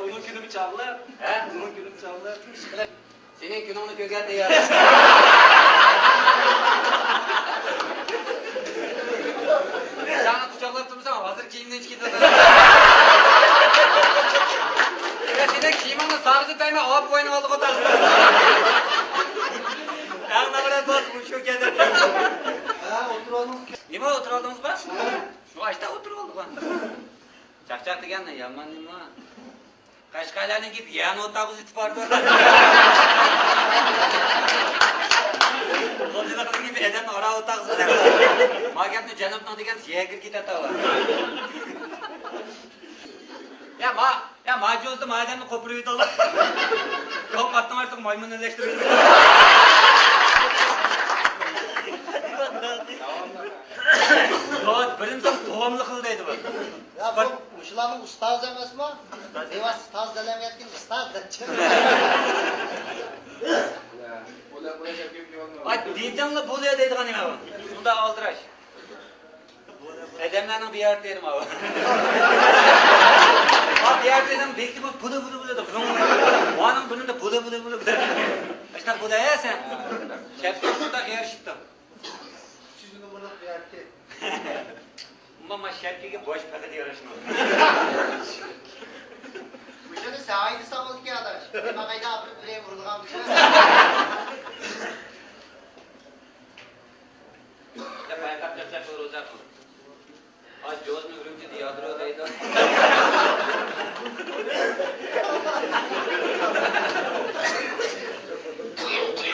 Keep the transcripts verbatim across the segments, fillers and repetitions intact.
بۇنىڭ كۈنىمۇ چاغلىق. ھە؟ بۇنىڭ كۈنىمۇ چاغلىق. سېنىڭ كۈنۈڭنى كۆرگەن تەييار. ساڭا قۇچاقلاپ تۇرمىسام، ھازىر كىيىمنى ئىچىپ كېتىۋاتىدۇ. يا سېنىڭ كىيىمىڭنى ساغىزىپ بەرمەي، ئاۋۇ بوۋاينىڭ ئالدىغا ئوتۇرغۇزدۇم. ئەڭ نامرات بولسا مۇشۇ گەدەك. ھە، ئولتۇرۇۋالدىڭىز. نېمە ئولتۇرۇۋالدىڭىزغۇ؟ شۇ ئاشتا ئولتۇرۇۋالدىغۇ. چاقچاق دېگەن يامان نېمە؟ قەشقەرلەرنىڭ گېپى يەنى ئوتاغۇز ئېتىپ بارىدۇ. غۇلجىلىقنىڭ گېپى ئادەمنى ئارا ئوتاغۇز ئېتىپ. ما گەپنى جەنۇبنىڭ دېگەن يەگىر كېتەتتى. يا ما، يا ما جوزدى ما ئادەمنى قوپۇرۇۋېتىڭلار. يوق ئاتنىڭ ئارىسىغا مايمۇن ئەلەشتۈرۈۋېتىڭلار. يوق، بىرىنچى داۋاملىق قىل دەيدۇ بۇ. يا، بۇ مۇشۇلارنىڭ ئۇستازى ئەمەسمۇ؟ بىۋاسىتە تاز دەلەمگە يەتكەن ئۇستاز دەپچۇ. ئاي، دېدىڭلا بولۇيا دەيدىغان نېمە بۇ؟ شۇنداق ئالدىراش. ئادەملەرنىڭ بىر يەردە دېدىم ئاۋۇ. ھا، بىر يەردە دېدىم، بېكىتىپ بۇ، بۇلۇ، بۇلۇ، بۇلۇ دەپ. مانىڭ بۇنىڭدا بۇلۇ، بۇلۇ، بۇلۇ. ئاشۇنداق بولۇيا سەن. شەپتىڭ شۇنداق يارىشىپتۇ. ئۈچىنچى نومۇرلۇق بىر يەردە. ئۇمۇ ما شەپكىگە باش پەقەت ياراشمايدۇ. مۇشۇنى ساڭا ئېيتسام بولىدىكەن، ئاداش. نېمە قايدا ئاپىرىپ بېرەي، ئۇرۇلغان بولسا. دەپ بايقاپ تۇرسا، روزا قىل. ئاز جوزنى ئۈرۈمچىدە يادرو دەيدۇ.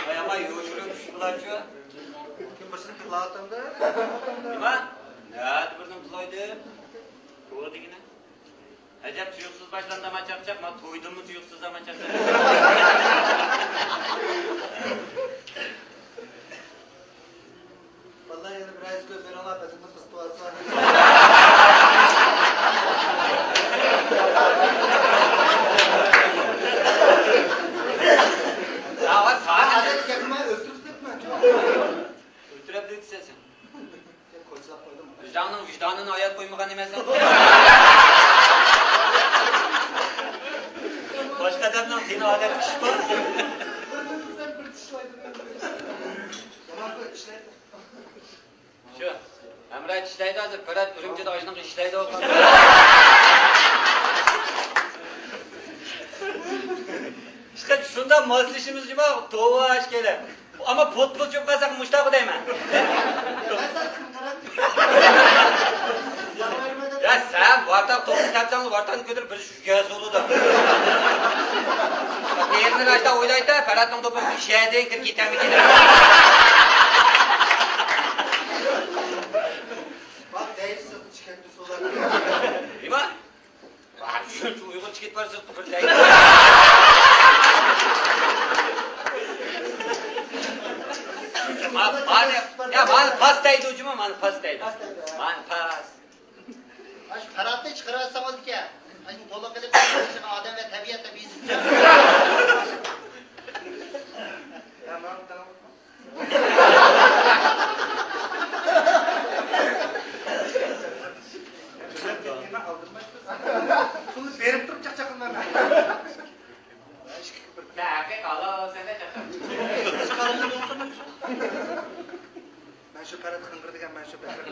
ئاياما يوشۇرۇپ چۈشۈپ بولارچۇ؟ كىم بىرسىنى پىلاتىڭدا؟ نېمە؟ نەدە بىرنى پىلايدى؟ بۇ دېگىنە. ئەجەب تۇيۇقسىز باشلاندى ما چاقچاق، ما تويدىنمۇ تۇيۇقسىز ما چاقچاق. بالىلار يەنە بىر ئايسى كۆپ بېرىڭلار، بەزىمىز قىزىتىۋاتسا. يا، ۋاي، ساڭا ئادەت گەپمە، ئۆلتۈرۈپ كەتمە. ئۆلتۈرەپ دېسەن. ۋىجداننىڭ ۋىجدانىنى ئاياپ قويمىغان ئەمەسسەن. باشقا ئادەمنىڭ تېنى ئادەم ئىشقا. شۇ، ھەمراھ ئىشلەيدۇ ھازىر، پەرھات ئۈرۈمچىدە ئاشۇنىڭغا ئىشلەيدۇ. ئىشقىلىپ شۇنداق ماسلىشىمىز جۇما، توۋا ئىشكەلە. ئەمما پۇت-پۇت چۈشۈپ قالساق مۇشتاق دەيمەن. يا سەن ۋارتاق توغرا تەپسەڭ، ۋارتاقنى كۆتۈرۈپ بىر شۈگە سولىدۇ. تېرىنى راشتا ئويلايتا، پەرھاتنىڭ دوپپىسى ئىشەدىن كىرىپ كېتەمىكىن. بار دەيسىز، چىكەتتە سولار. نېمە؟ شۇنچە ئۇيغۇرچە كېتىپ بارسىز، قىپىردايدۇ. ما-، مانا، يا، مانا پاس دەيدۇ جۇمۇ، مانا پاس دەيدۇ. مانا پاس. ئاشۇ پەرھاتنى چىقىرىۋەتسىڭىزكەن. ئاشۇ تولا قىلىپ ئادەم ۋە تەبىئەت دەپ يېزىپتۇ. شۇنى بېرىپ تۇرۇپ چاقچاق قىلمايمەن. مەن شۇ پەرھات قىڭغىر دېگەن، مەن شۇ پەرھات.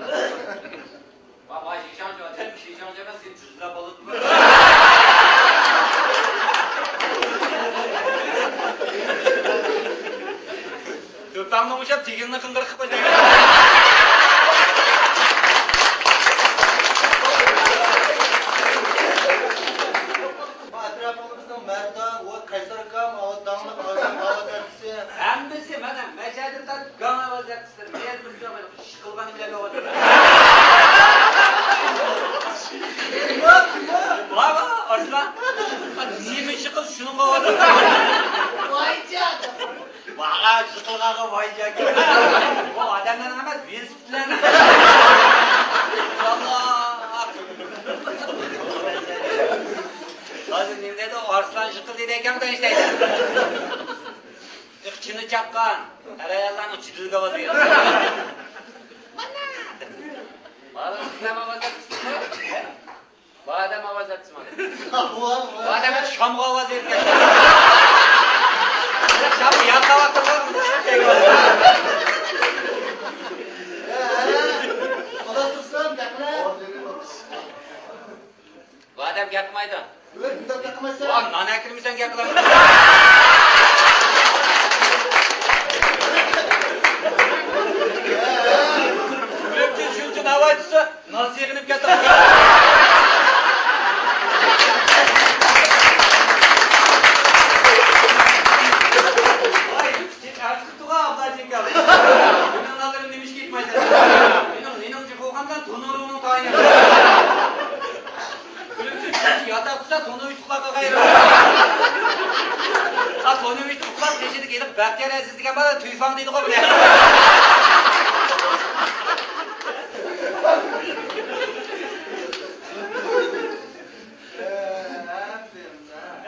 دۇتاڭنى ئوشاپ، تېگىڭنى قىڭغىر قىلىپ قويدۇم. ئەتراپىڭىزنىڭ مەردان، ئۇ قەيسەر ئاكام، ئاۋۇ داڭلىق ئاۋۇ ئاۋۇ تەرىپىسى. ھەممىسى مانا مەشەدىن تارتىپ گاڭ ئاۋاز يەتكۈزدى. مەن بىر جاي ئىش قىلغان ئىكەن ئۇ. بار، بار، ئارسلان. نېمە ئىش قىلسا شۇنىڭغا ئاۋاز. ۋايجان. ۋاي، ئىش قىلغانغا ۋايجان. بۇ ئادەملەرنىڭ ھەممىسى ۋېلىسىپىتلەر. ياللا. ھازىر نېمە دەيدۇ؟ ئارسلان شىقىلدىدى ئەكەمدۇ ئىشلەيدۇ. ئىقچىنى چاققان ئەر-ئاياللارنىڭ جېدىلىگە ئاۋاز بېرىدۇ. مانا! مانا، نېمە ئاۋاز بېرىدۇ؟ بۇ ئادەم ئاۋاز ئەتسىمۇ؟ بۇ ئادەم شامغا ئاۋاز بېرىپ كەتتى. شام ياقا ۋاقىت. بۇ ئادەم گەپ قىلمايدۇ. ۋاي، مۇنداق گەپ قىلمايسەن. ۋاي، نان ئەكىرمىسەڭ گەپ قىلامدۇ؟ ئۈرۈمچى شۇنچە ناۋاي تۇتسا، نان سېغىنىپ كەتتى. ۋاي، ئەرز قىپتىغۇ ئابلاجىكام. مېنىڭ نانلىرىم نېمىشقا يېتمەيدۇ؟ مېنىڭ نېنىڭ جىق بولغاندا تونۇرۇڭنىڭ تايىنى. كۈلۈمسىز ياتاق قىلسا تونۇر يۇتۇقلاپ قالغايرى. ھا، تونۇر يۇتۇقلاپ قېشىدىكى ھېلىقى بەختىيار ئەزىز دېگەن بالا تۈيفاڭ دەيدىغۇ بۇنى.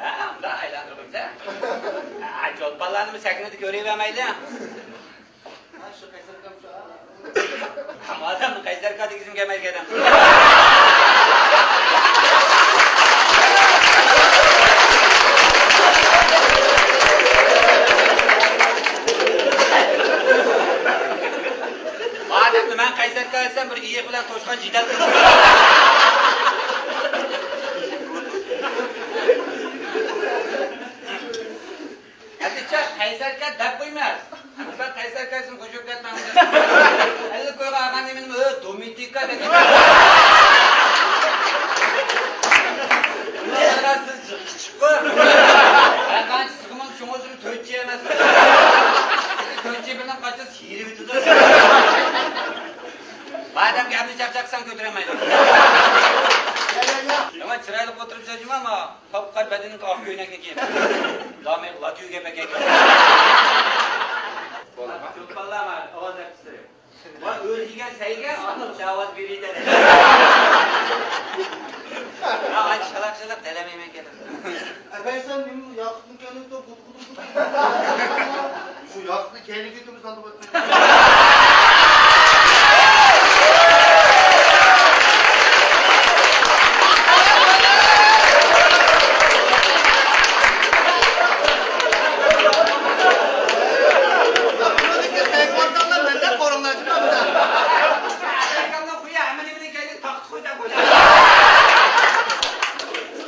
ھە، ئۇنداق ئايلاندۇرغۇچە. ھە، چولپانلارنىمۇ سەھنىدە كۆرۈۋەرمەيلى. ئەمما ئادەمنىڭ قەيسەر كادىكىزم كەلمەيدىكەن. ئادەمنى مەن قەيسەر كادىكىزم بىر ئېيىق بىلەن توشقان جېدەل قىلدىم. ئەمدىچە قەيسەركە دەپ قويماس. ئەمدى قەيسەركەسىنى قوشۇپ كەتمەڭ. ئەللىك كويغا ئالغان نېمىنى ئۆ دومىتىكا دەپ كېتىڭ. سىز جىق كىچىككۇ. ھەر قانچە سىغىمىز شۇڭا ئۆزىنى تۆتچى ئەمەس. تۆتچى بىلەن قاچا سىيرىۋېتىدۇ. مادەم گەپنى چاقچاقساڭ كۆتۈرەلمەيدۇ. يامان چىرايلىق ئولتۇرۇپسەن جۇما، ما قاپقارا بەدىنىڭ ئاق كۆينەكنى كىيىپ. دامى لاتيۇ گەپ ئەكەن. چولپانلار ئاۋاز ئەپسىلى. ۋاي ئۆزى يېگەن سەيگە ئانىلىق ئاۋاز بېرىدە. ھا، ئاچ شالاق شالاق دەلەمەيمەن كەتىپ. ئەبەي سەن نېمە ياقۇتنى كەلدىڭ؟ شۇ ياقۇتنى كەينىگە كىرگۈزۈپ سالدىم.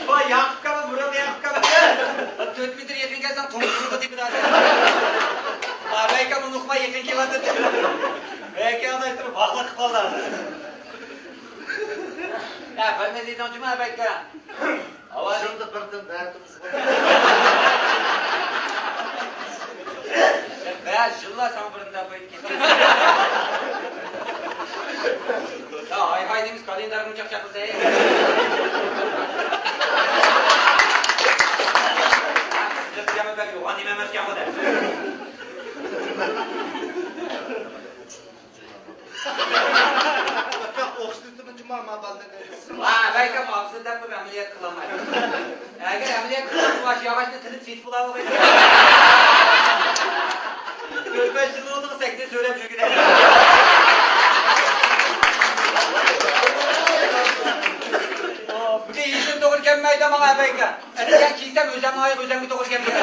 ۋاي، ياقۇپ كالا، مۇرات ياقۇپ كالا. تۆت مېتىر يېقىن كەلسەڭ، تومۇرۇڭغا تېپىدۇ. ئەبەيكام ئۇنۇقماي يېقىن كېلىۋاتىدۇ. بەكى ئانا ئېيتتىم، ۋاقلىق قىلىۋالدى. يا، بىرنى دېدىڭ جۇما ئەبەيكە. ئاۋازىڭدا بىردىن دەردىمىز بار. بەش يىللا ساڭا بىردىن دەپ قويۇپ كەتتىم. يا، ھاي ھاي دېمىز، كالېندارنى چاقچاق قىلسا. بەك يوغان نېمە ئەمەسكەن بۇ دەپ. ئوخشىتىپتىمەن جۇما، ما بالىنى. ۋا، بەلكىم ئاغزىنى دەپ تۇرۇپ ئەمەلىيەت قىلالمايدۇ. ئەگەر ئەمەلىيەت قىلسا، مۇشۇ ياغاچنى تىلىپ سېتىپ بولالىغايدۇ. تۆت بەش يىل بولدىغۇ سەكتە سۆرەپ يۈرگىنى. بۇ يېشىم توغرا كەلمەيدۇ ماڭا، ئەبەيكە. ئەتىگەن كىيسەم ئۆزەمنىڭ ئايىغى ئۆزەمگە توغرا كەلمەيدۇ.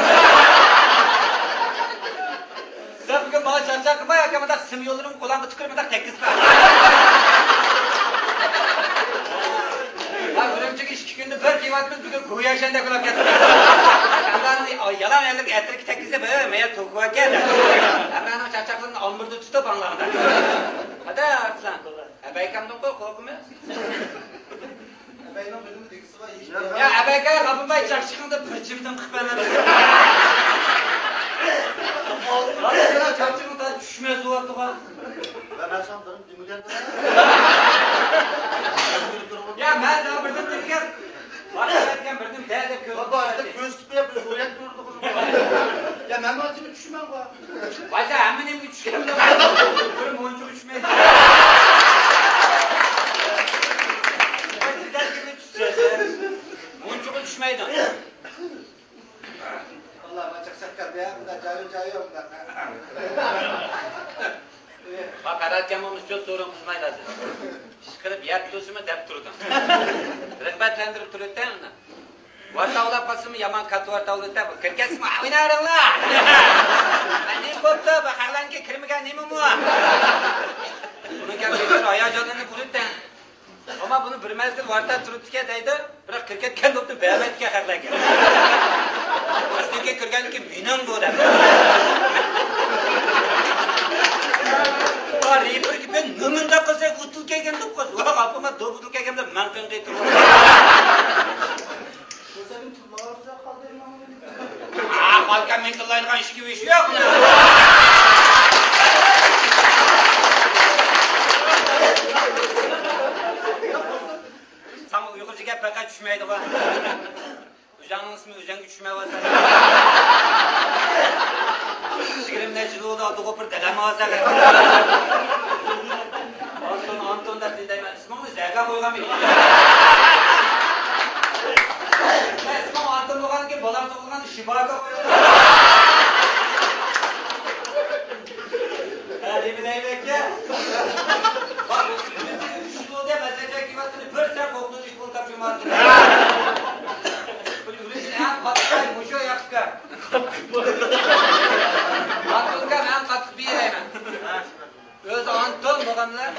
سەن بۈگۈن ماڭا چاقچاق قىلما، ياكى مۇنداق سىم يوللىرىمنى قولۇڭغا تۈكۈرۈپ مۇنداق تەگكۈزۈپ بەر. ھە، ئۈرۈمچىگە ئىككى كۈندە بىر كېلىۋاتىمىز، بۈگۈن گويا شەندەك بولۇپ كەتتى. ھەممەنى يالاڭ ئەللىك ئەتىركى تەگكۈزۈپ، ھە، مەيەر توكۇۋەتكەن. ھەممەنىڭ چاقچاقلىرىنى ئامبۇردا تۇتۇپ ئاڭلاڭدا. ھەدە، ئارسلان. ئەبەيكەمدىنقۇ قورقىمىز. ئەبەينىڭ بىلىمى دېگۈسى بار، ھېچ يا، ئەبەيكە، خاپىماي، چاقچىقىڭدا بىر جىمدىن قىلىپ بەرمەمسىز؟ ۋاي، يەنە چاقچىقىڭ تا چۈشمەس بولۇۋاتىدىغۇ. ۋە مەن ساڭا بىرنى دېمىگەنتىم. يا، مەن ساڭا بىرنى دېمىگەن. باشقا ئېيتكەن بىرنى دە دەپ كۆرۈپ. بابا، ئەتە كۆرسىتىپ بېرىپ، شۇ يەردە تۇرىدىغۇ. يا، مەن بارچىمۇ چۈشمەڭ بار. بايسا ھەممە نېمىگە چۈشكەن. بىر مۇنچىغا چۈشمەيدۇ. بايسا دەرسكە چۈشسە، مۇنچىغا چۈشمەيدۇ. ۋاللا، ماچاق سەككەن يا، بۇنداق جايى، جايى يوق، بۇنداق. ما قاراتكەن بولمىسا، چۆپ سورۇن قىزمايدۇ ھازىر. ئىشقىلىپ يەپ تۇرسىمۇ دەپ تۇردۇم. رىغبەتلەندۈرۈپ تۇرۇۋېتەڭ ئۇنى. ۋارتا ئاۋلاپ قالسىمۇ يامان كاتتا ۋارتا ئاۋلىتە، بۇ كىركەسمۇ ئويناۋېرىڭلار. نېمە بوپتۇ، بۇ خەقلەرنىڭكى كىرمىگەن نېمىمۇ؟ بۇنىڭ گەپلىرى ھاياجانلىنىپ ئۇرۇۋېتەڭ. ئەمما بۇنى بىر مەزگىل ۋارتا تۇرۇپتىكەن دەيدۇ، بىراق كىركەتكەن بوپتۇ بەرمەيدىكەن خەقلەرگە. ئۈستىگە كىرگەنكى مېنىڭ بۇ دەپ. ۋا رېپېرگە مەن نېمانداق قىلساق ئۇتۇل كەلگەن دەپ قويدى. ۋا ئاپام دوبۇدۇل كەلگەندە مەن قېنى قېتىپ. ئا، قالكان مىڭ تىللايدىغان ئىشىكى ئىش يوق. ساڭا ئۇيغۇرچە گەپ پەقەت چۈشمەيدىغۇ. ئۆزەڭنىڭ ئىسمى ئۆزەڭگە چۈشمەيۋاتسا. يىگىرمە نەچچە يىل بولدى، ئاتىغۇ بىر دەلەم ئالسا. ئانتون، ئانتون دەپ دەيمەن. ئىسمىڭنى زەگە قويغان مىدىڭ؟ ئىسمىڭ ئانتون بولغاندىكىن بالام تۇغۇلغان شىباكا قويغان. ھە، نېمە دەيمەككە؟ بار، ئۈچ يىل بولدى، مەسلىھەت كېلىۋاتىدۇ. بىر سەن قوقۇنۇش پۇل تاپشۇرمايتتى. بۇ يۈرۈشنى ھەم قاتتىق مۇشۇ ياققا. ئانتونغا مەن قاتتىق بېرەيمەن. ئۆزى ئانتون بولغانلار.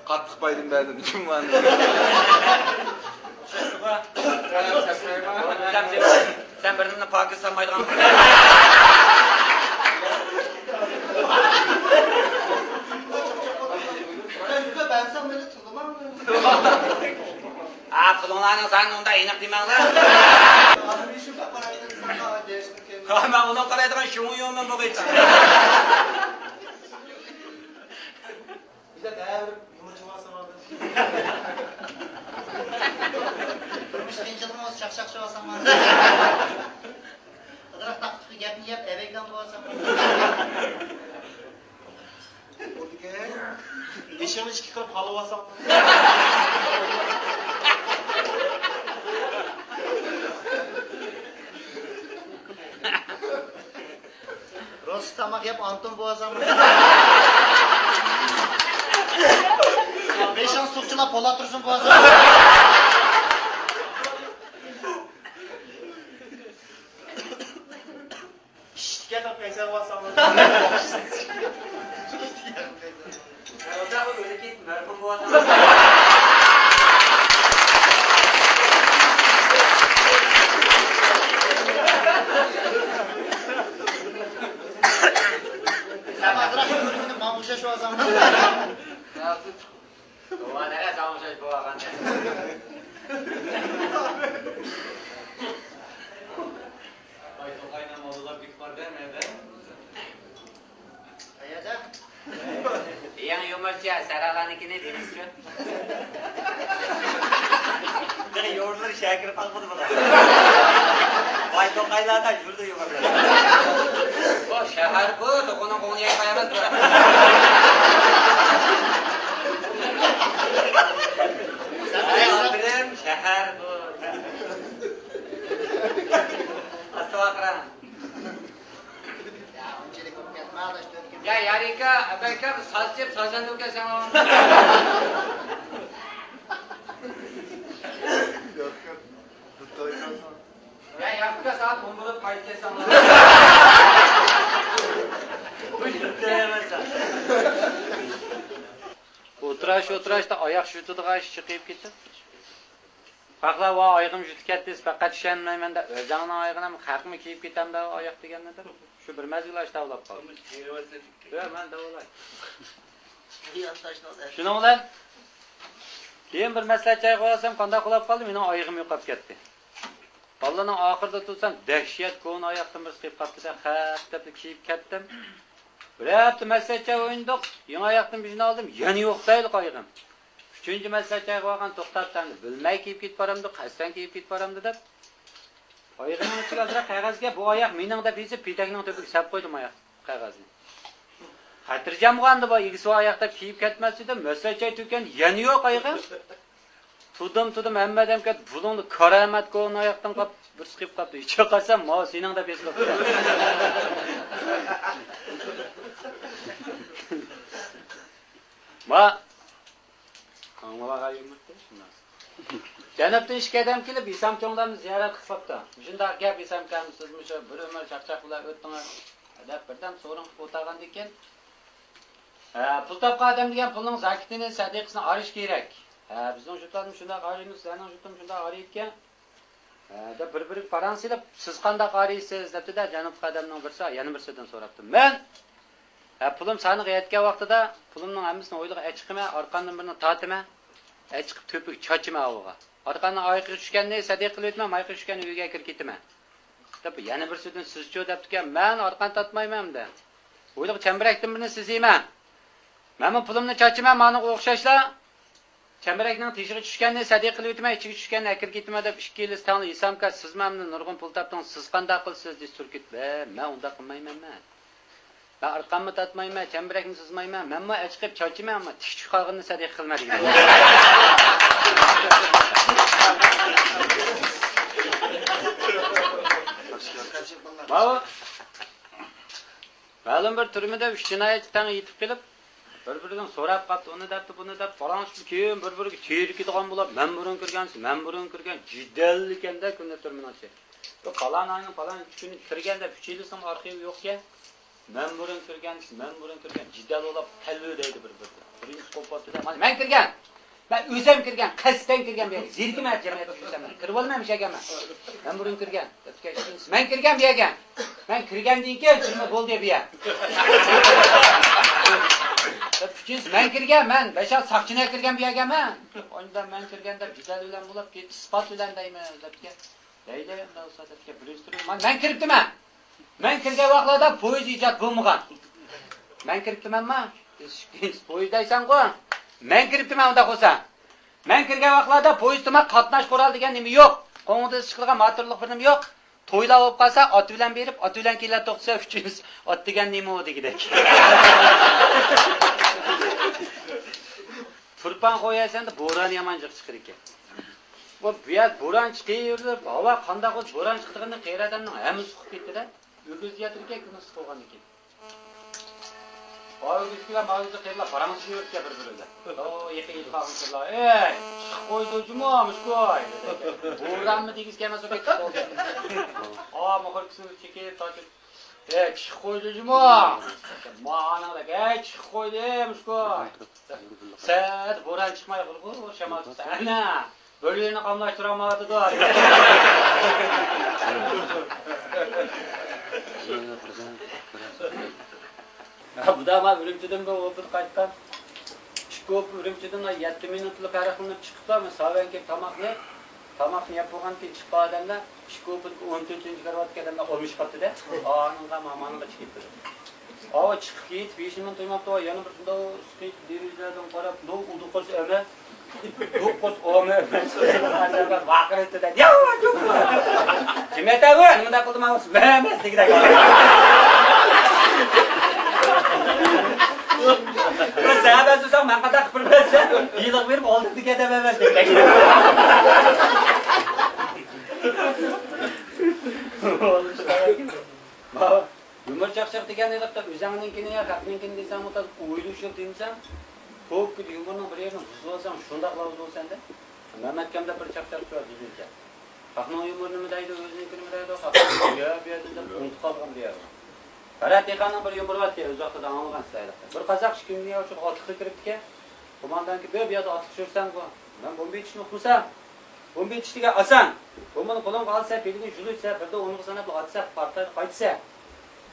قاتتىق بايدىن بەردىم، جۇمانى. سەن، سەن بىر نېمىنى پاكىز سالمايدىغان. ھە، پۇلۇڭلارنىڭ سانىنى ئۇنداق ئېنىق دېمەڭلار. ھا، مەن ئۇنى قارايدىغان شۇڭيۇمەن بۇ قېتىم. بىزدە بەرىبىر يۇمۇر چىقىۋالساڭلار. تۇرمۇش قىيىنچىلىقىڭىز چاقچاق چىقىۋالساڭلار. ئازراق تاقتىقى گەپنى يەپ، ئەۋەيكان بولساڭلار. بولىدىكەن. بېشىڭنى ئىككى قىلىپ خالىۋالساڭلار. روستا تاماق يەپ ئانتون بوۋازاڭ. بېشىڭ سۇغا چىلاپ بولا تۇرسۇن بوۋازاڭ. ئىشتىكى قىلىپ قەيسەر بوۋازاڭ. سەن ئازراق كۆرۈنۈپ ماڭا ئوخشاش بولساڭ. ۋاي، توقاينىڭ موللىلار بىك بار دە، نەدە؟ قەيەردە؟ يېڭى يۇمۇرچى، سەرەلانىكىنى دېمىسىچۇ. تېخى يۇمۇرلىرى شەھەر كىرىپ قالمىدى بۇلار. ۋاي، توقايلاردا يۈردى يۇمۇرلار. بۇ شەھەر بۇ، توقۇنىڭ قوڭى يەيدىغان ئەمەس بۇ. ئاپىرىن، شەھەر بۇ. ئاستا ۋارقىراڭ. يا، ئۇنچىلىك بولۇپ كەتمە، ئاداش، تۆت كۈن. يا، يارىكا، ئەبەكەم، ساز چېپ، سازەندە بولۇپ كەلسەڭ. يا، ياققا سائەت ئون بولۇپ قايتىپ كەلسەڭ. ئولتۇراش، ئولتۇراشتا ئاياق شۇتىدىغان ئىش چىقىپ كېتىپ. خەقلەر، ۋا ئايىغىم يۈتۈپ كەتتى، پەقەت چۈشەنمەيمەن دەپ، ئۆزەڭنىڭ ئايىغىنى خەقمۇ كىيىپ كېتەمدۇ ئاياق دېگەننى دەپ، شۇ بىر مەزگىل ئاشتا ئاۋلاپ قالدى. ياق، مەن دەۋالاي. شۇنىڭ بىلەن كېيىن بىر مەسلىھەت جايغا بارسام، قانداق ئۇخلاپ قالدى، مېنىڭ ئايىغىم يوقاپ كەتتى. بالىلارنىڭ ئاخىرىدا تۇرسام، دەھشەت كونا ئاياقتىن بىرسى قېلىپ قاپتۇ-دە، خەپ دەپلا كىيىپ كەتتىم. بىر ھەپتە مەسلىھەت جايى ئوينىدۇق، يېڭى ئاياقتىن بىرسىنى ئالدىم، يەنە يوق دەيلى ئايىغىم. ئۈچىنچى مەسلىھەت جايىغا بارغان، توختاپ، ئەمدى بىلمەي كىيىپ كېتىپ بارامدۇ، قەستەن كىيىپ كېتىپ بارامدۇ دەپ. ئايىغىنىڭ ئىچىگە ئازراق قەغەزگە بۇ ئاياق مېنىڭ دەپ يېزىپ، پېتەكنىڭ تۆپىگە سەپ قويدۇم ئاياق قەغەزنى. خاتىرجەم بولغاندا بۇ ئىگىسى ئاياق دەپ كىيىپ كەتمەس دېدىم، مەسلىھەت جايى تۈگىگەن يەنە يوق ئايىغىم. تۇردۇم، تۇردۇم، ھەممە ئادەم كەتتى، بۇلۇڭدا كارامەت كونا ئاياقتىن قاپ، بىرسى قېلىپ قاپتۇ، ئىچىگە قارىسام، ماۋۇ سېنىڭ دەپ يېزىلىپتۇ. ما ئاڭلىۋالغان يۇمۇرتتى شۇنداق. جەنۇبتىن ئىككى ئادەم كېلىپ، ھېسام چوڭلارنى زىيارەت قىلىپ قاپتۇ. مۇشۇنداق گەپ، ھېسام ئاكام، سىز مۇشۇ بىر ئۆمۈر چاقچاق بىلەن ئۆتتىڭىز، دەپ بىردەم سورۇن قىلىپ ئولتۇرغاندىن كېيىن، ھە، پۇل تاپقان ئادەم دېگەن پۇلنىڭ زاكىتىنى، سەدىقىسىنى ئايرىش كېرەك. ھە، بىزنىڭ يۇرتلاردا شۇنداق ئايرىيمىز، سىلەرنىڭ يۇرتىڭ شۇنداق ئايرىيدىكەن. ھە، دەپ بىر-بىرىگە پاراڭ سېلىپ، سىز قانداق ئايرىيسىز دەپتۇ-دە، جەنۇبقى ئادەمنىڭ بىرسى يەنە بىرسىدىن سوراپتۇ. مەن، ھە، پۇلۇم سانىغا يەتكەن ۋاقتىدا پۇلۇمنىڭ ھەممىسىنى ھويلىغا ئەچىقىمەن، ئارقاندىن بىرنى تارتىمەن، ئەچىقىپ تۆپىگە چاچىمەن ھاۋىغا. ئارقاندىن ئايىقىغا چۈشكەننى سەدىقە قىلىۋېتىمەن، مايىقىغا چۈشكەننى ئۆيگە ئەكىرىپ كېتىمەن. دەپ يەنە بىرسىدىن سىزچۇ دەپتىكەن، مەن ئارقان تارتمايمەن ئەمدى. ھويلىغا چەمبىرەكتىن بىرنى سىزىمەن. مەنمۇ پۇلۇمنى چاچىمەن، مانىڭغا ئوخشاشلا. چەمبىرەكنىڭ تېشىغا چۈشكەننى سەدىقە قىلىۋېتىمەن، ئىچىگە چۈشكەننى ئەكىرىپ كېتىمەن دەپ ئىككىلىسى تەڭلا ھېسام ئاكا، سىزمۇ ئەمدى نۇرغۇن پۇل تاپتىڭىز، سىز قانداق قىلىسىز دېسە تۈركۈت، ۋە مەن ئۇنداق قىلمايمەن مەن. مەن ئارقاممۇ تارتمايمەن، چەمبىرەكمۇ سىزمايمەن، مەنمۇ ئەچىقىپ چاچىمەن، ئەمما تىك چۈشۈپ قالغىنىنى سەدىقە قىلمە دېگەن. ماۋۇ مەلۇم بىر تۈرمىدە ئۈچ جىنايەتچى تەڭ يېتىپ قېلىپ، بىر-بىرىدىن سوراپ قاپتۇ، ئۇنى دەپتۇ، بۇنى دەپ، پاراڭلىشىپ كېيىن بىر-بىرىگە تېرىكىدىغان بولۇپ، مەن بۇرۇن كىرگەن، مەن بۇرۇن كىرگەن، جېدەللىكەندە كۈندە تۈرمىنىڭ ئىچى. بۇ پالان ئاينىڭ پالان ئۈچ كۈنى كىرگەن دەپ ئۈچىلىسىنىڭ ئارخىۋى يوقكەن. مەن بۇرۇن كىرگەن، مەن بۇرۇن كىرگەن، جېدەل بولۇپ تەلۋە دەيدۇ بىر-بىرىگە. بىرىنچىسى قوپۇپ قاپتۇ-دە، مانا مەن كىرگەن. مەن ئۆزۈم كىرگەن، قەستەن كىرگەن بۇ يەرگە. زېرىكىمەن جەمئىيەتكە يۈرسەم، مەن كىرىۋالىمەن مۇشۇ يەرگە مەن. مەن بۇرۇن كىرگەن. مەن كىرگەن بۇ يەرگە. مەن كىرگەندىن كېيىن تۈرمە بولدى بۇ يەر. ئۈچىنچىسى، مەن كىرگەن، مەن بەشەر ساقچىنى كىرگەن بۇ يەرگە مەن. ئاندىن مەن كىرگەن دەپ جېدەل بىلەن بولۇپ كېتىپ، ئىسپات بىلەن دەيمەن دەپتىكەن. دەيدۇ، ئۇنداق بولسا دەپتىكەن، بىرىنچى تۈرمە. مانا مەن كىرىپتىمەن. مەن كىرگەن ۋاقىتلاردا پويىز ئىجاد بولمىغان. مەن كىرىپتىمەنما؟ پويىز دەيسەنغۇ؟ مەن كىرىپتىمەن ئۇنداق بولسا. مەن كىرگەن ۋاقىتلاردا پويىز تۇمار قاتناش قورالى دېگەن نېمە يوق. قوڭغۇرتىشىش قىلغان ماتورلۇق بىر نېمە يوق. تويلار بولۇپ قالسا، ئاتا بىلەن بېرىپ، ئاتا بىلەن كېلە توختىسا، ئۈچىنچىسى ئات دېگەن نېمە ئۇ دېگۈدەك. تۇرپان قويۇۋەرسەڭدە بوران يامان جىق چىقىدىكەن. بۇ، بۇ يەر بوران چىقىۋېرىپ، ھاۋا قانداق بولسا بوران چىقىدىغىنى قېرى ئادەمنىڭ ھەممىسى ئۇقۇپ كېتىدۇ. ئۆگزە ياتىدىكەن، كۈن ئىسسىق بولغاندىن كېيىن. ئاۋۇ ئۆگزىدىكىلەر ماۋۇ ئۆگزە قېرىلار پاراڭلىشىپ يۈرۈپتىكەن بىر-بىرىگە. ئو، يېقىن يېتىپ قالغان قېرىلار. ئەي، چىقىپ قويدى جۇمۇ، مۇشۇ قوي. بورانمۇ دېگۈسى كەلمەس بولۇپ كەتتى. ئا، مۇخبىر كىشىنى چېكىپ تارتىپ. ئەي، چىقىپ قويدى جۇمۇ. مانىڭدەك، ئەي، چىقىپ قويدى، مۇشۇ قوي. سەت بوران چىقماي قالدى، شامال چىقسا. ئەنە. بۆلگىنى قاملاشتۇرالمايۋاتىدۇ. بۇدا ما ئۈرۈمچىدىن بىر ئولتۇرۇپ قايتقان. ئىككى ئوپا ئۈرۈمچىدىن يەتتە مىنۇتلا پەرقلىنىپ چىقىپلا، ساۋەن كېلىپ تاماقنى، تاماقنى يەپ بولغاندىن كېيىن چىققان ئادەملەر ئىككى ئوپىدىكى ئون تۆتىنچى كارىۋاتتىكى ئادەملەر ئالمىشىپ قاپتۇ-دە. ئانىڭغا مامانىڭغا چىقىپ كېتىپتۇ. ئاۋۇ چىقىپ كېتىپ، ھېچنېمىنى تۇيماپتۇ، يەنە بىر شۇنداق سىقىپ دېرىزىلەردىن قاراپ، نو ئۇدۇقۇس ئەمە. دوققۇز ئومۇ ۋاقىرىتتى دەيدۇ. ياۋ، جۇم. جىمەتەۋۇ، نېمىنداق قىلدىم، ئاۋۇ سىز بەرمەس دېگۈدەك. بىر سەۋەبسىز مەن قانداق قىلىپ بىلسەم، يىلىغا بېرىپ ئالدىمدىكى ئادەم ئەمەس دېگۈدەك. يۇمۇر چاقچاق دېگەن ھېلىقى ئۆزۈڭنىڭكىنى يا خەقنىڭكىنى دېسەڭ، ئۇ تازا ئويلىشىپ دېمىسەڭ، توپكىدە يۇمۇرنىڭ بىر يېرىنى بۇزۇۋالساڭ، شۇنداق لاۋزا بولىسەن-دە. مەمەتكەمدە بىر چاقچاق شۇ دېگۈچە. خەقنىڭ يۇمۇرى نېمە دەيدۇ، ئۆزىنىڭكى نېمە دەيدۇ، خەقنىڭ بۇ يەر، بۇ يەردىن دەپ ئۇنتۇپ قالغان بۇ يەر. قارا دېھقاننىڭ بىر يۇمۇرى بار ئىكەن، ئۆز ۋاقتىدا ئاڭلىغان سىلەر ھېلىقى. بىر قازاق ئىككى كۈندىن ياۋا شۇ ئاتلىققا كىرىپتىكەن. قوماندانكى، بىر بۇ يەردە ئاتلىق سۈرسەڭغۇ، مەن بومبا ئېتىشنى ئۇقمىسام، بومبا ئېتىش دېگەن ئاسان. بومبىنى قولۇڭغا ئالسا، پېلىگىنى جۇلۇيسا، بىردە ئونغا ساناپلا ئاتسا، پارتلايدۇ، قايتىسا.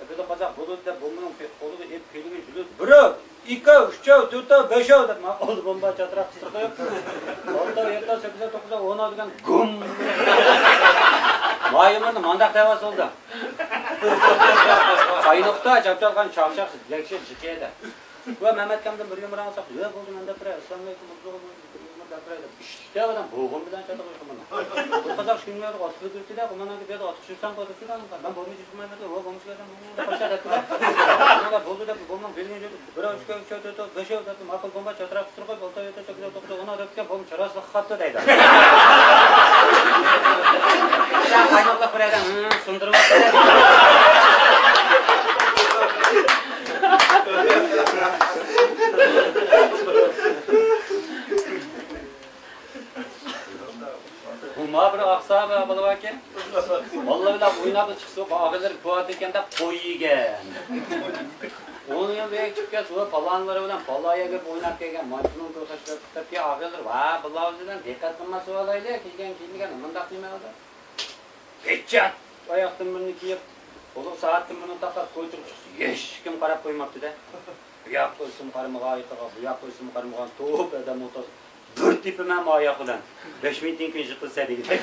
بىردە قازاق بولىدۇ دەپ بومبىنىڭ پې-، قولىغا ئېلىپ، پېلىگىنى جۇلۇيدۇ. بىرو، ئىككىو، ئۈچەو، تۆتەو، بەشەو دەپ، ما قولدا بومبا چاتراق قىستۇرۇپ قويۇپ، ئالتەو، يەتتەو، سەككىزەو، توققۇزەو، ئونەو دېگەن گۇم. ما يۇمۇرنى مانداق دەۋا سولدى. قاينۇقتا چاپچالغان چاقچاق يەكشە جىقىيەدە. ۋە مەمەتكەمدىن بىر يۇمۇر ئاڭلىساق، يا بولدى، مەن دەپ بېرەي، ئەسسالامۇئەلەيكۇم، بولدى، بولدى، بىر يۇمۇر دەپ بېرەي دەپ، ئىشتە ئادەم بوغۇم بىلەن چاتىقىشقا مانا. بىر قازاق ئىككى كۈن ئاتلىق يۈردى-دە، قوماندانغا بۇ يەردە ئاتلىق سۈرسەڭ بولدى دېدى، مەن بولمىدى، سۈرمەيمەن دېدى، ۋە بولمىدى دېدى، بولدى دەپ، بولدى دەپ، بولدى دەپ، بىر ئىككى ئۈچ تۆت بەش دەپ، ماقۇل بومبا چاتراق قىستۇرۇپ قويۇپ، ئالتە يەتتە سەككىز توققۇز ئون دەپ كەلگەن بومبا چاراسلىق قاپتۇ دەيدۇ. قايناقلاپ بىر ئادەم، ھە، سۇندۇرۇۋاتىدۇ. ئاقسا بولىدىكەن. بالىلار بىلەن ئويناپ چىقسا، ئاغىلىرى كۆرۈۋاتىدىكەن دەپ قوي يېگەن. ئون يىل بېرى چىقىپ كەلسە، ئۇ پالانلىرى بىلەن پالان يەرگە ئويناپ كەلگەن. مانا شۇنىڭ بىر خەشلەر چىقىپ كەلگەن ئاغىلىرى، ۋە بالىلار ئۆزىدىن دىققەت قىلماس بولايلى، كىيگەن كىيىمىگە مۇنداق نېمە قىلدى؟ پېچەت! ئاياقتىن بىرنى كىيىپ، قولىغا سائەتتىن بىرنى تاقاپ كوچىغا چىقسا، ھېچكىم قاراپ قويماپتۇ-دە. بۇ ياققا ئۆزۈم قارىمىغان ئايىقىغا، بۇ ياققا ئۆزۈم قارىمىغان توپ ئادەم ئولتۇرسا، بىر تېپىمەن ئاياق بىلەن. بەش مىنۇتتىن كېيىن يىقىلسا دېگۈدەك.